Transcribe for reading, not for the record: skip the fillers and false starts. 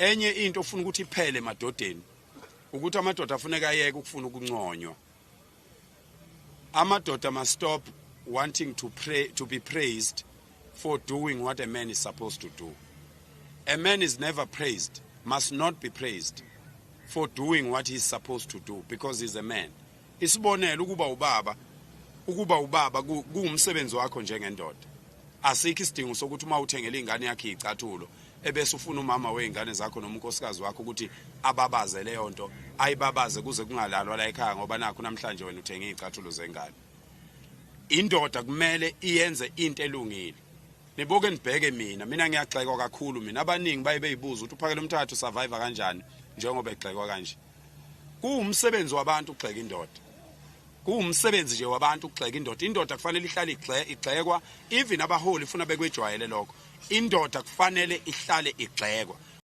Enye into ofuna ukuthi iphele emadodeni ukuthi amadoda afuneka ayeke ukufuna ukunconywa. Amadoda must stop wanting to pray, to be praised for doing what a man is supposed to do. A man is never praised, must not be praised for doing what he's supposed to do because he's a man. Isibonelo, ukuba ubaba, ukuba ubaba kuwumsebenzi wakho njengendoda. Asikho isidingo sokuthi uma uthengela ingane yakhe icathulo ebese ufuna umama wey'ngane zakho noma unkosikazi wakho ukuthi ababaze leyo nto, ayibabaze kuze kungalalwa la ekhaya ngoba nakho namhlanje wena uthenge iy'cathulo zengane. Indoda kumele iyenze into elungile. Nibuke nibheke mina, mina ngiyagxekwa kakhulu mina. Abaningi baye beyibuza ukuthi uphakela umthatha usurvive kanjani njengoba egxekwa kanje. Kuwumsebenzi wabantu ukugxeka indoda, kuwumsebenzi nje wabantu ukugxeka indoda. Indoda kufanele ihlale igxekwa, even abaholi funa bekwejwayele lokho. Indoda kufanele ihlale igxekwa.